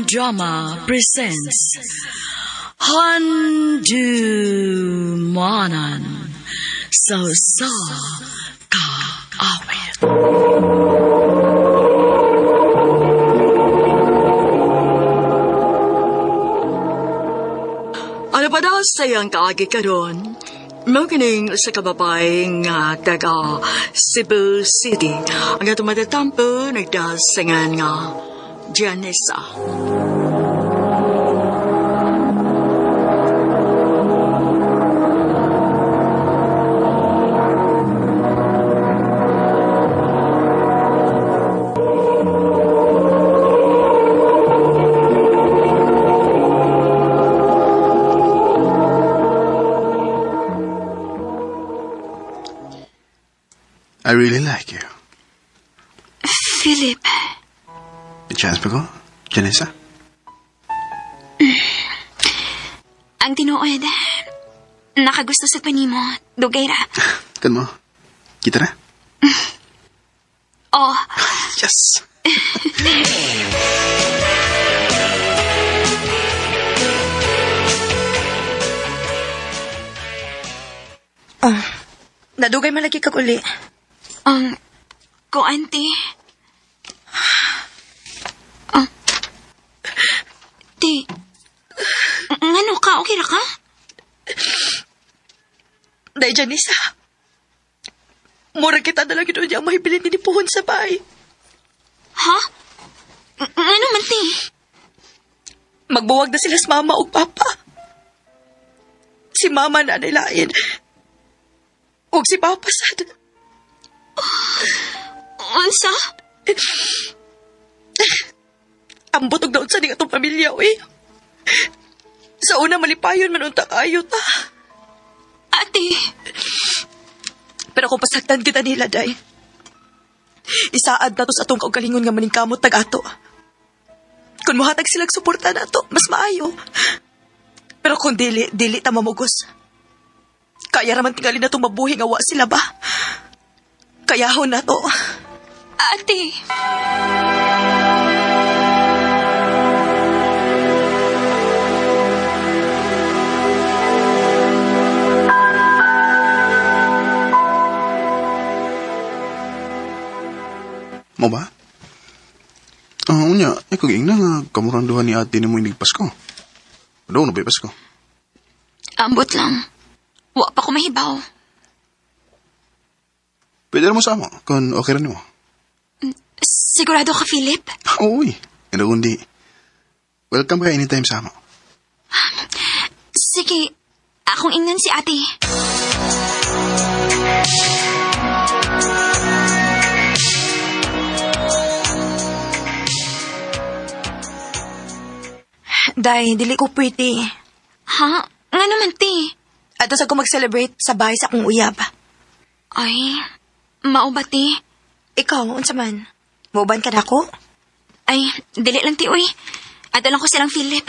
Drama presents Handumanan sa Usa Ka Awit. Ano pa daw sa iyang kaagi karon? Mao kining usa ka babae nga taga Cebu City. Ang atong matatampo nagdasingan nga Janessa. I really like you. Philip, May chance pa ko, Janessa? Ang tinuod, nakagusto sa panimo, dugay ra. Kan mo? Kita na? Oh, Yes! Nadugay man lagi kag uli. Ko auntie. Oh. Ti, ngano ka? Okay ra ka? Day, Janisa. Mura kita na lang yun ang mahibilin ni Puhon sa bahay. Ha? Ngano man, ti? Magbuwag na sila sa mama o papa. Si mama na nilain. Ug si papa sad. Unsa? Ambot og daon sa ning atong pamilya, uy. Sa una malipayon man unta kayo ta. Ate, Pero kung pasaktan kita nila, day. Isaad na to sa atong kaugalingon nga maningkamot tag ato. Kung muhatag silang suporta na to, mas maayo. Pero kung dili, dili ta mamugos. Kaya raman tingali na itong mabuhi nga wa sila ba? Kayahon na to. Ate. Mo ba? Ah, unya, ikaw giingna nga kamurang duha ni ate nimo inig Pasko. Ano na ba Pasko? Ambot lang. Wa pa ko mahibaw. Pwede mo sa amo kung okay ra nimo. Sigurado ka, Philip? Uy, ano kundi. Welcome ka anytime sa amo. Sige, akong ingnan si ate. Day, dili ko pwede. Ha? Nga naman, ti. Ato sa ko mag-celebrate sa bahay sa akong uyab. Ay, mao ba, ti? Ikaw, unsa man? Muban ka na ako? Ay, dili lang, ti, uy. Ato lang ko silang Philip.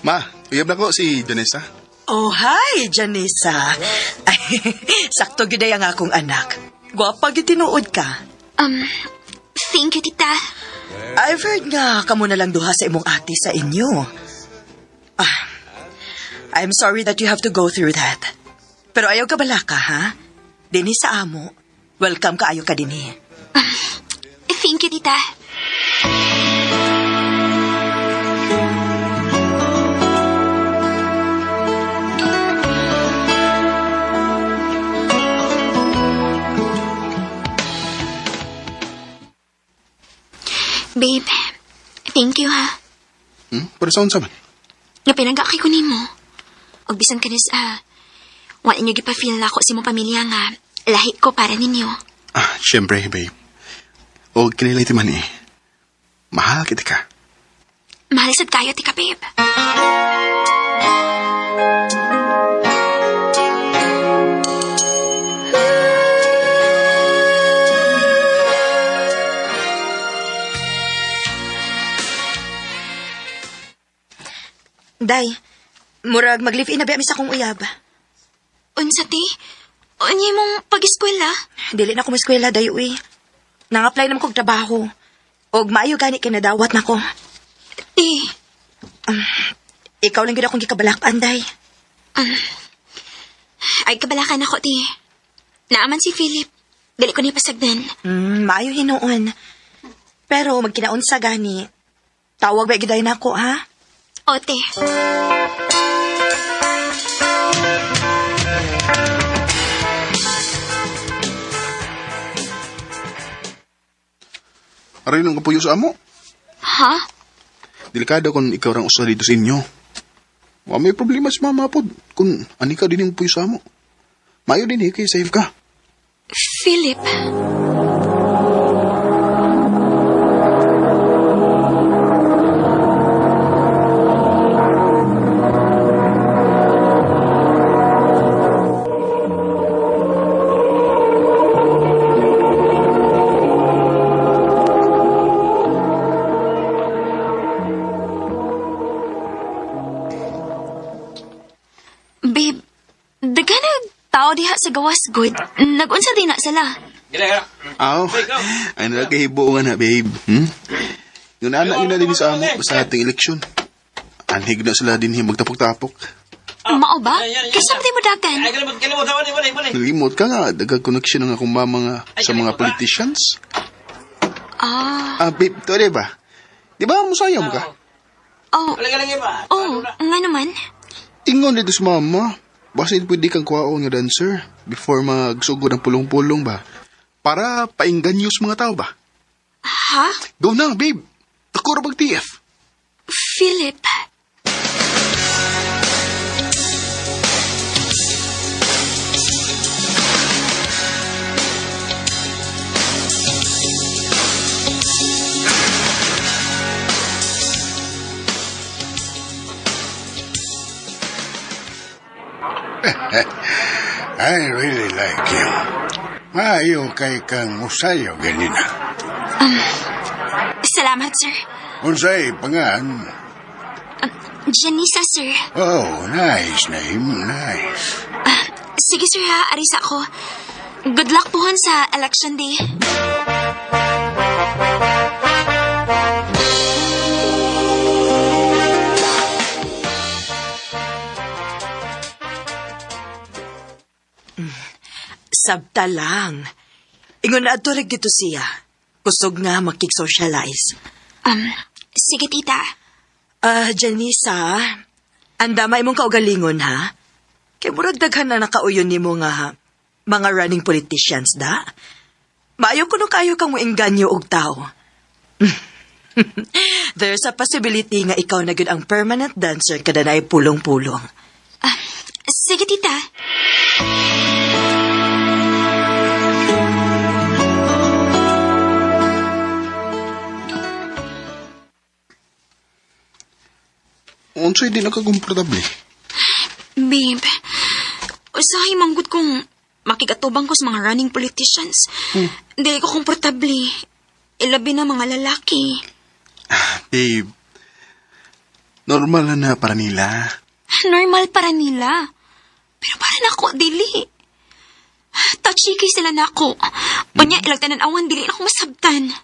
Ma, uyab na ko si Janessa. Oh, hi, Janessa. Ay, sakto gyud ay ang akong anak. Gwapa gyud tinuod ka. Thank you, tita. I've heard nga kamo na lang duha sa imong ate sa inyo. Ah, I'm sorry that you have to go through that. Pero ayaw ka balaka, ha? Dinhi sa amo. Welcome ka ayo ka dinhi. Thank you, tita. Babe, thank you ha. Pero sa unsa man? Nga pinangga kay ko nimo. Og bisan kanis wa inyo gipa-feel na ako sa imong pamilya nga lahi ko para ninyo. Ah, syempre, babe. O kinilay ti man eh. Mahal kita ka. Mahal sad kayo, tika, babe. Day, murag mag-live-in na ba mi sa akong uyab. Unsa ti? Unya imong pag-eskwela? Dili na ko eskwela day uy. Nang-apply naman kog trabaho. Og maayo gani kay nadawat nako. Ti, Ikaw lang gyud akong gikabalak-an, day. ay kabalakan ako ti. Naaman si Philip. Dili ko ni pasagdan. Maayo hinuon. Pero magkinaunsa gani. Tawag ba giday nako ha? Ote. Aray nang kapuyo sa amo. Ha? Delikado kung ikaw rang usa dito sa inyo. Wa may problema si mama pod kung ani ka din yung puyo sa amo. Mayo din eh, kay safe ka. Philip. Babe, daghanag tao diha sa gawas good. Nagunsa din na sila. Aw, ay nagkahibo nga na, babe. Hmm? Yung anak yun na din sa amo basta ating eleksyon. Anhig na sila din magtapok-tapok. Mao ba? Kaysa mo dagan. Nalimot ka nga, dagag connection ang akong mama nga sa mga politicians. Ah, Ah, babe, to di ba? Di ba musayam ka? oh. Oh, nga naman. Ingon dito sa mama. Basta hindi pwede kang kuwaon nga dancer before magsugod ang pulong-pulong ba? Para painggan sa mga tao ba? Ha? Go na, babe. Ako ra pag TF. Philip. I really like you. Maayo kay kang musayo ganina. Salamat, sir. Unsay pangan? Janisa, sir. Oh, nice name, nice. Sige, sir, ha. Arisa ko. Good luck po sa election day. Sabta lang. Ingon na adto rag dito siya. Kusog nga makig-socialize. Sige, tita. Ah, Janisa, andama imong kaugalingon ha? Kay murag daghan na nakauyon nimo nga ha, mga running politicians da. Maayo kuno kayo kang moengganyo og tao. There's a possibility nga ikaw na gyud ang permanent dancer kada naay pulong-pulong. Sige, tita. Unsay di nakakomportable. Babe, usahay manggod kung makigatubang ko sa mga running politicians. Dili ko komportable. Ilabi na mga lalaki. Babe, normal na na para nila. Normal para nila. Pero para nako, dili. Touchy kay sila nako. Unya, ilang tanan-awan, dili na ako masabtan.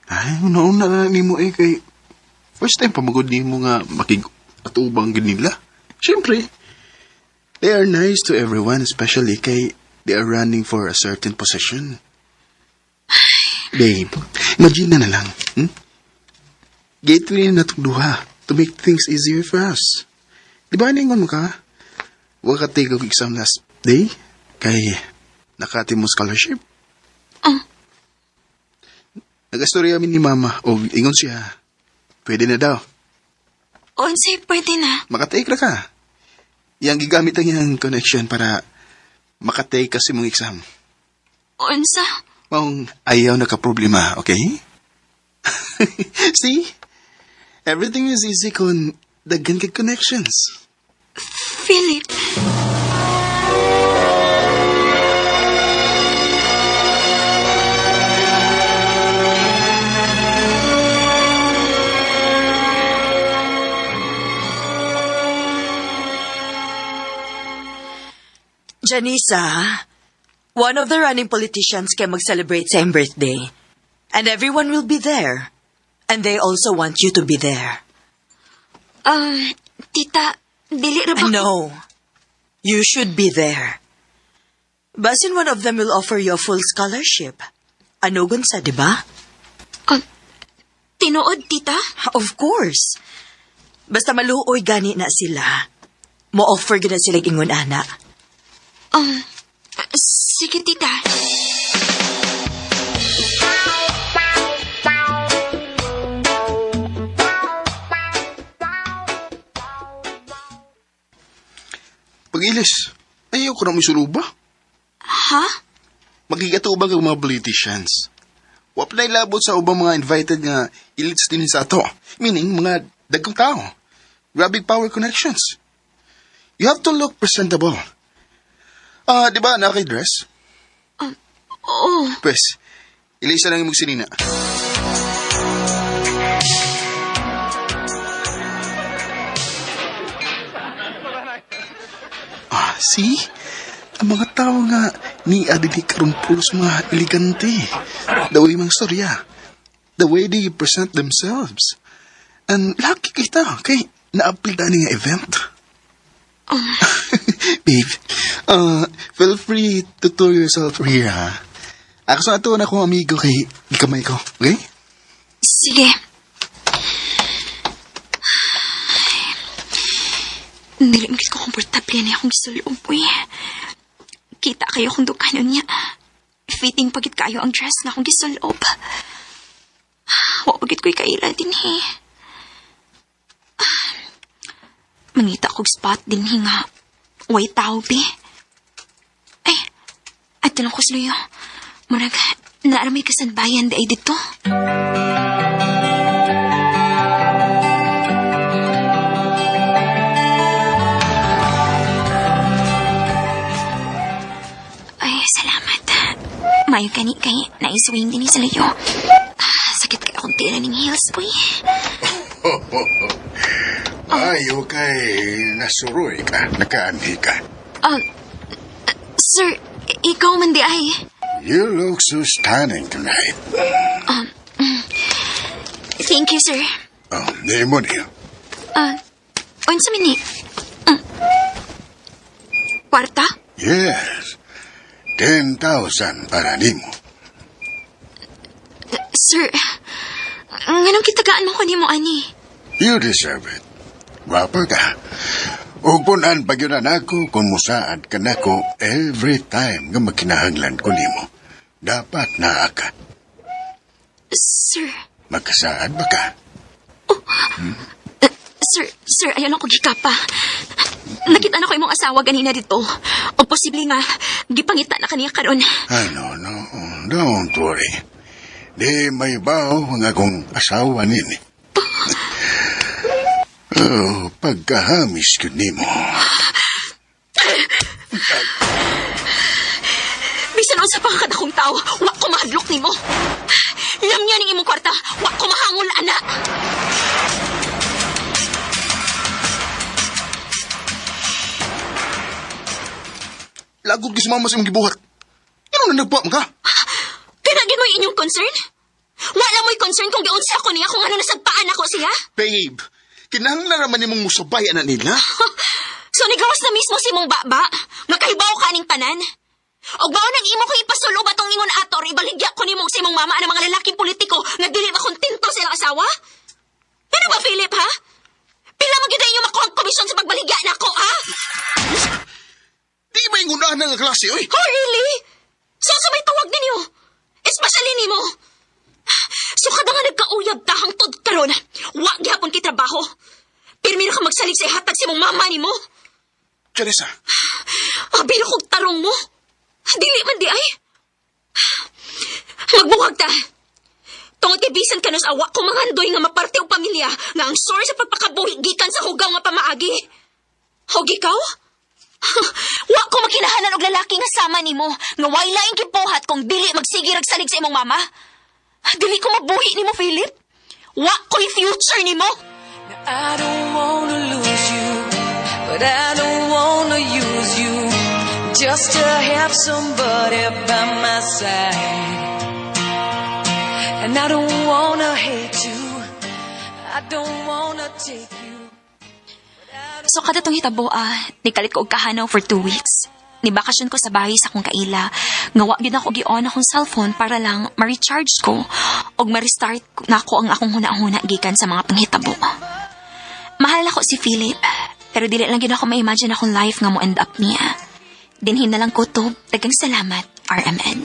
Ay, una-una na nimo eh kay first time pamagod nimo nga makig-atubang gid nila. Siyempre, they are nice to everyone, especially kay they are running for a certain position. Babe, imagine na lang. Gateway na natong duha to make things easier for us. Di ba ningon mo ka? Wa ka take og exam last day kay nakati mo scholarship. Oh. Nag-istorya mi ni mama og ingon siya. Pwede na daw. Unsay, pwede na. Makatake ra ka. Yang gigamit ang iyang connection para makatake ka sa imong exam. Unsa? Maong ayaw na ka problema, okay? See? Everything is easy kung daghan kag connections. Philip. Janisa, one of the running politicians kay mag-celebrate sa iyang birthday. And everyone will be there. And they also want you to be there. Tita, dili ra ba? No. You should be there. Basin one of them will offer you a full scholarship. Anugon sa, di ba? Tinuod, tita? Of course. Basta maluoy gani na sila. Mo-offer gina sila ingon ana. Sige, tita. Pag-ilis, ayaw ko na may suluba. Ha? Magigatubag ang mga politicians. Wa pa ilabot sa ubang mga invited nga elites din sa ato. Meaning, mga dagkong tao. Grabe power connections. You have to look presentable. Ah, di ba, naka-dress? Oo. Pwes, ilisa lang yung magsinina. Ah, see? Ang mga tao nga ni adili karon pulos mga elegante. The way mga storya. The way they present themselves. And lucky kita kay na-apply ni nga event. Babe, feel free to tour yourself here, ha? Ako sa ato na akong amigo kay gikamay ko, okay? Sige. Dili man ko komportable na akong gisulob, uy. Kita kayo kung dukanon niya. Fitting pagit kayo ang dress na akong gisulob. Wa pagit ko'y kaila din, eh. Mangita kog spot din nga. Way tao, be. Ay, ato lang ko sluyo. Murag, naaramay kasanbayan di ay dito. Ay, salamat. Mayo kani kay naiswing din sa layo. Ah, sakit kay akong tira ning heels, boy. Ayo kay nasuroy ka, nakaanhi ka. Sir, ikaw man di ay. You look so stunning tonight. Thank you, sir. Oh, di mo niyo. Unsa man ni? Kwarta? Yes. 10,000 para nimo. Sir, nganong kitagaan mo ko nimo ani? You deserve it. Gwapa ka. Ug punan pag yun ako kung musaad ka nako every time nga makinahanglan ko nimo. Dapat naa ka. Sir, Magkasaad ba ka? Sir, ayaw lang ko gikapa. Nakita na ko imong asawa ganina dito. O posible nga, gipangita na kaniya karon. Ay, no, no. Don't worry. Di may baw ang akong asawa nini. Oh, pagkahamis ko nimo. Bisan unsa pa ka kadakong tao, wa ko mahadlok nimo. Lam niya ning imong kwarta, wa ko mahangol ana. Lagot gis mama sa imong gibuhat. Ano na nagpa ka? Kinagin mo inyong concern? Wala mo'y concern kung giunsa ko niya kung ano nasagpaan ako siya? Babe, kinahanglan naman nimong musabay ana nila. So nigawas na mismo si mong baba, nga kahibaw ka aning tanan. Og mao nang imo ko ipasulob atong ingon ator, ibaligya ko nimo sa imong mama ang mga lalaking politiko nga dili makontento sa ilang asawa? Ano ba, Philip, ha? Pila mo gyud inyo makuha ang komisyon sa pagbaligya nako, ha? Di ba ingon ana nga klase, oy? Oh, really? So, sa may tawag ninyo? Especially nimo. So, kada nga nagkauyab ta hangtod karon, wa gihapon kay trabaho. Pirmi na ka magsalig sa ihatag sa imong mama nimo. Teresa. Abi na kog tarong mo. Dili man di ay. Magbuhag ta. Tungod kay bisan ka sa awa ko mangandoy nga maparte og pamilya nga ang source sa pagpakabuhi gikan sa hugaw nga pamaagi. Hog ikaw? Wa ko makinahanan og lalaki nga sama nimo nga way laing gibuhat kung dili magsige rag salig sa imong mama. Dili ko mabuhi nimo, Philip. Wa ko'y future nimo. I don't wanna lose you, but I don't wanna use you. Just to have somebody by my side. And I don't wanna hate you. I don't wanna take you. So kada tong hitabo nikalit ko og kahanaw for 2 weeks. Nibakasyon ko sa bahay sa akong kaila. Nga wa gyud ako gi-on akong cellphone para lang ma-recharge ko og ma-restart nako ang akong huna-huna gikan sa mga panghitabo. Mahal ako si Philip, pero dili lang gyud ako ma-imagine akong life nga mo end up niya. Dinhi na lang ko to. Daghang salamat, RMN.